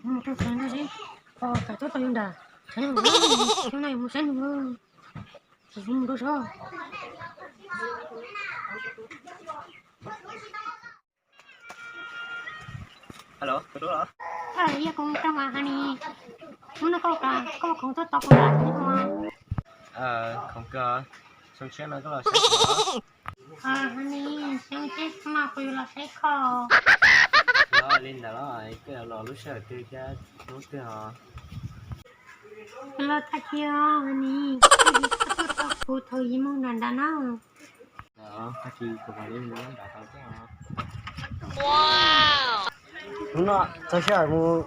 Mus rau sab no seb, o, kam tuaj tau yus nram, sab no, xyoo no yuav mus saib nws, tsis mus rau sab. Alo, koj tuaj los? Yog kuv mus rau mas ha ni, hnub no koj, koj khoom tuaj tos kuv nram no. Khoom kawg, xyoo tshiab no koj los saib kuv. Ha ni, xyoo tshiab no kuv yuav los saib koj. Los li ntawd los koj yuav los lub sij hawm twg thiab hnub twg os? Los tag kis ha ni, koj tuaj tos kuv thaum yim moos nram nrad na. Tag kis kuv mam li mus nram tau thiab os. Hnub no txog sij hawm mus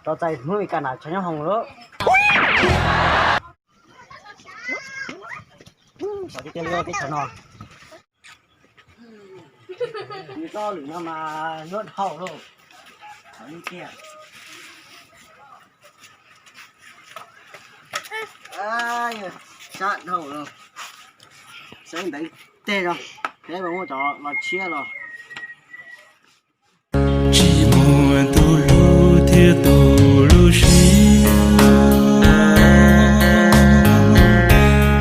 tos txais Hmoob Mes Kas nram tshav nyob hoom lawm. Teb chaws no, nws txoj lwm no mas luaj dhau lauj. Qhov ib tiag, sab dhau lauj. Saib ntawd teg os, peb puas muaj cov los tshiab los. Tsis muaj tus hlub thiab tus lub siab,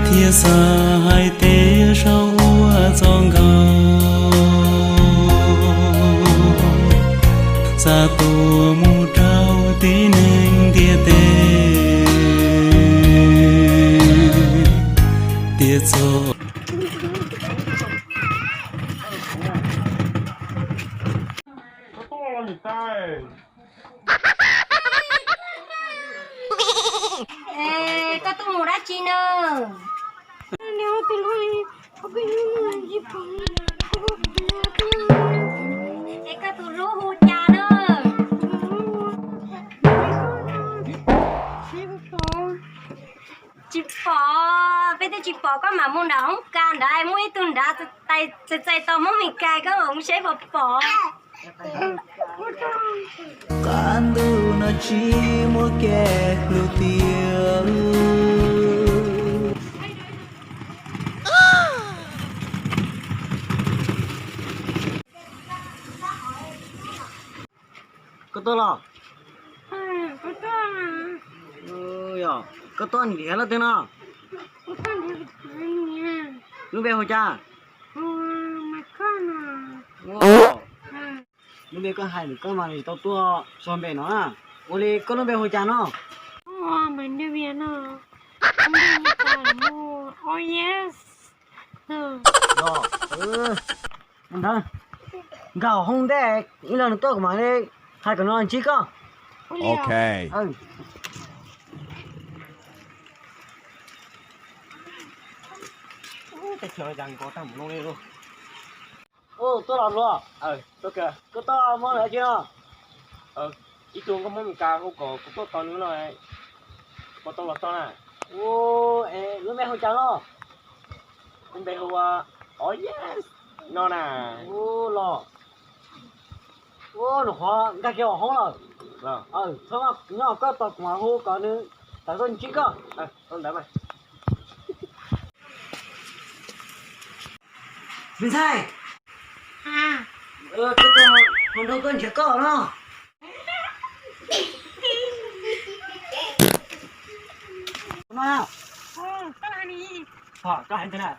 thiab xav hais tias saum ua txoj nkaus xa tuaj mus rau tib neeg ntiaj teb. Tiam sis koj tuaj mus dab tsi na? Es koj tus hlub hu cas na? Tsis pom, peb twb tsis pom, koj mam mus nram hoob kas nrad, muaj ib tug nrad txais txais tos Hmoob Mes Kas, koj mam mus saib puas pom. Qab ntuj no tsis muaj kev hlub tiag. Koj tuaj los? Yog, koj tuaj nrhiav leej twg no? Lub npe hu cas? Lub npe koj hais ntawm koj mas tsis tau tuaj txog npe no na. Ua li koj lub npe hu cas no? Los, ntawd, nkag hauv hoob ntej, ib leeg nws tuaj kuv mam li hais kom nws los ntsib koj. Ok. Teb chaws no cas nkos tag npaum no li lauj. Tuaj los luag. Koj tuaj muab lawv cia no. Ib tug nkauj Hmoob Mes Kas hu kom kuv tuaj tos nws no, puas tau los txog na? Es lub npe hu cas no? Lub npe hu ua, oh yes, no na. Los, ua nws qhov nkag kiag hauv hoob lawm. Txhob nyob koj tos kuv mam hu kom nws tawm tuaj ntsib koj. Ntawd mas. Me ntxhais, koj tuaj, hluas nraug tuaj nrhiav koj no. Koj hais ntawd na.